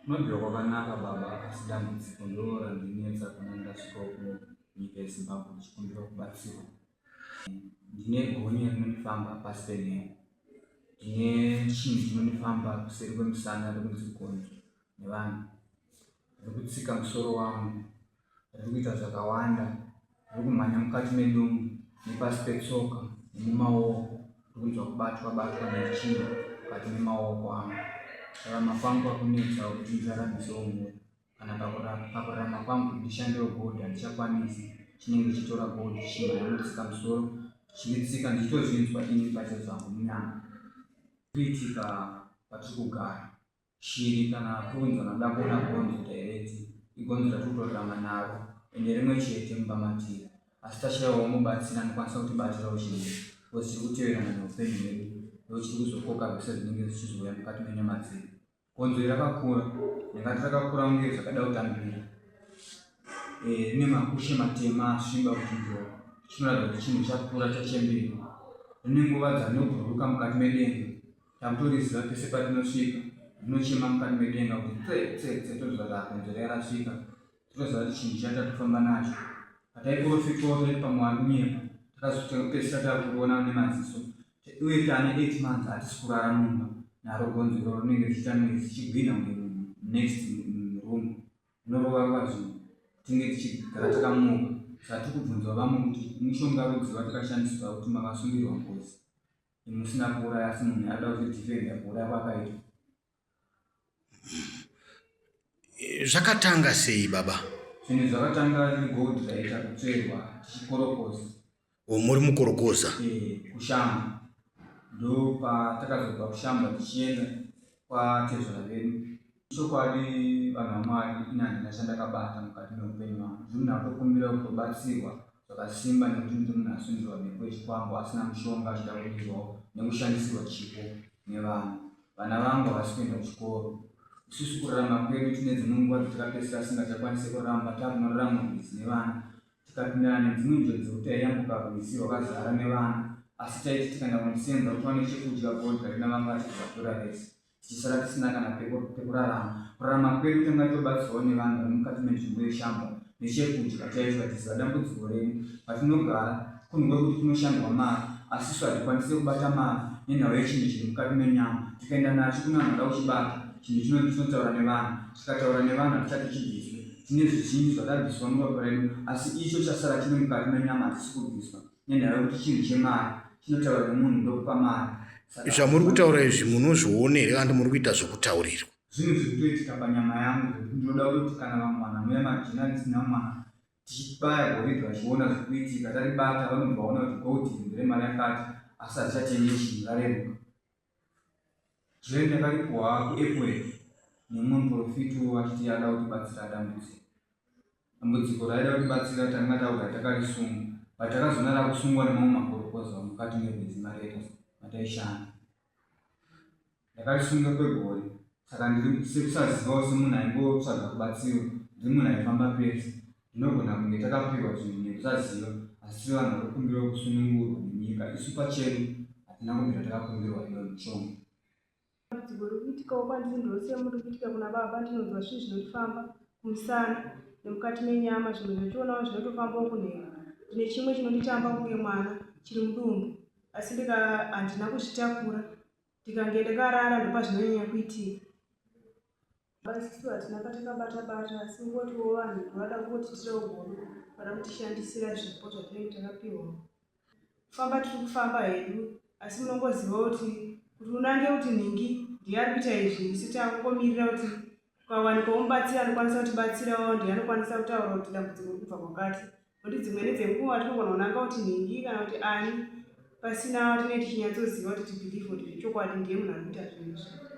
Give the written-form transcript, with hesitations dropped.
Kunobvira kwakanaka baba asi dambudziko ndiro randinetsa kana ndasvikawo kunyika yeZimbabwe ndichikumbira kubatsirwa. Ndine gonye rinondifamba pasi penhengo. Ndine chinhu chinondifamba kuseri kwemusana rikunzi gonzo nevanhu. Riri kutsika musoro wangu, riri kuita zvakawanda, riri kumhanya mukati medumbu nepasi petsoka nemumaoko. Ndiri kunzwa kubatwa batwa nechinhu mukati memaoko angu. Kurarama kwangu kwakunetsawo kuti ndiraramisewo mhuri. Kana pakurarama kwangu kuti ndishandewo gold handichakwanisi. Chinenge chichitora gold chichimhanya kutsika musoro chichinditsika ndichitozvinzwa ini pachezvangu munyama. Kuitika patiri kugara. Shiri kana kunzi vanoda kuona gonzo direct igonzo ratiri kutorarama naro ende rimwe chete mumba matiri asi tashaiwawo mubatsiri anokwanisa kutibatsirawo chinhu because tiri kuteverana neupenyu hwedu ndo chiri kuzokoka zvese zvinenge zvichizouya mukati menyama dzedu. Gonzo iri rakakura ndingati rakakura kunge zvakada kutambira eh, rine makushe matema asviba kuti njoo chinoratidza kuti chinhu chakura chachembera rine nguva dzanobhururuka mukati medenga Takutoriziva pese patinosvika rinochema mukati medenga kuti tse tse tse toziva kuti agonzo riya rasvika totoziva kuti chinhu chiya tatofamba nacho pataiprofitwawo taiti pamwe wari kunyepa takazopedzisira takuriona nemaziso uye taane 8 months hatisi kurara mumba naro gonzo iroro rinenge richiita noise richigwinha kunge munhu next room rinorova rova zvinhu tinge tichigara takamuka saka tiri kubvunzawo vamwe kuti mushonga rudzi watakashandisirwa kuti makasungirwa ngozi musina kuuraya asi munhu ada kuzvidefenda kuuraya kwakaitwa. Zvakatanga sei baba? Zvinhu zvakatanga riri gold raita kutsverwa tichikorokoza. O, muri mukorokoza? Eh, kushamba. Ndopatakazobva kushamba tichienda kwatezvara vedu. Chokwadi vanhu vaMwari ini handina chandakabata mukati meupenyu hwangu. Ndiri munhu akutokumbira kutobatsirwa zvakasimba nekuti ndiri munhu asundirwa mhepo yechikwambo asina mushonga achida kubirwawo nekushandisirwa chipo nevanhu. Vana vangu havasi kuenda kuchikoro. Isusu kurarama kwedu tine dzimwe nguva dzatakapedzisira tisingachakwanise kurarama takunorarama rwizi nevana tikapindana nedzimwe njodzi dzekuti taiyambuka rwizi rwakazara nevana asi taiti tikaenda kunosenza kuti tiwane chekudya bhodha rina vanga vachibva vese tichisara tisina kana pekurarama. Kurarama kwedu tanga tobatsirwawo nevanhu vari mukati menzvimbo yeshamba nechekudya chaicho vatiziva dambudziko redu. Patinogara kunhu kwekuti kunoshandwa mari asi isu hatikwanise kubata mari nenhau yechinhu chiri mukati menyama. Tikaenda nacho kune vanhu vanoda kuchibata chinhu chinonzi chinotaura nevanhu. Chikataura nevanhu hatichati chibviswe. Tine zvizhinji zvatabviswa muropa redu asi icho chasara chiri mukati menyama hachisi kubviswa. Nenhau yekuti chinhu chemari chinotaura nemunhu ndokupa mari. Zvamuri kutaura izvi munozviona here kana muri kuita zvekutaurirwa? Zvinhu zviri kutoitika panyama yangu zvekuti ndinoda kuti kana vamwe vanhu vanouya majournalist nevamwe vanhu tichibaya goridhe vachiona zviri kuitika taribata vanobva vaona kuti gold iri nderemari yakati asi hatichatengi chinhu rareruka. Jere ndakaripuwa kuEpworth nemumwe muporofiti achiti ada kutibatsira dambudziko. Dambudziko raida kutibatsira tanga taura takarisunga but takazoona rakusungwa nemamwe makorokoza mukati merwizi Marieta mataishanda. Ndakarisunga kwegore saka ndiri sekusazivawo semunhu aingotsvaga kubatsirwa ndiri munhu aifamba pese ndinogona kunge takapihwa zvinhu nekusaziva asi tiri vanhu vari kukumbirawo kusunungurwa nenyika isu pachedu hatina kubvira takakumbirwa iyoyo mishonga. Dambudziko riri kuitikawo kwandiri ndorosemu riri kuitika kuna baba ndinonzwa zvinhu zvinondifamba kumusana nemukati menyama zvimwe zvachionawo zvinotofambawo kunhengo ndine chimwe chinonditamba kunge mwana chiri mudumbu asi ndika handina kuzvitakura ndikange ndakarara ndopazvinonyanya kuitika. Isusu hatina patakabata bata asi kungotiwo vanhu vada kungotiitirawo godo vada kutishandisira zvipo zvatinenge takapiwa. Kufamba tiri kufamba hedu asi munongoziva kuti kuti unange kuti nhingi ndiye ari kuita izvi isu takungomirira kuti kukawanikwawo mubatsiri anokwanisa kutibatsirawo ndiye anokwanisa kutaura kuti dambudziko riri kubva kwakati nokuti dzimweni dzenguva tinogona kunanga kuti nhingi kana kuti ani pasina tinenge tichinyatsoziva kuti tibhilivhe kuti zvechokwadi ndiye munhu ari kuita zvinhu izvi.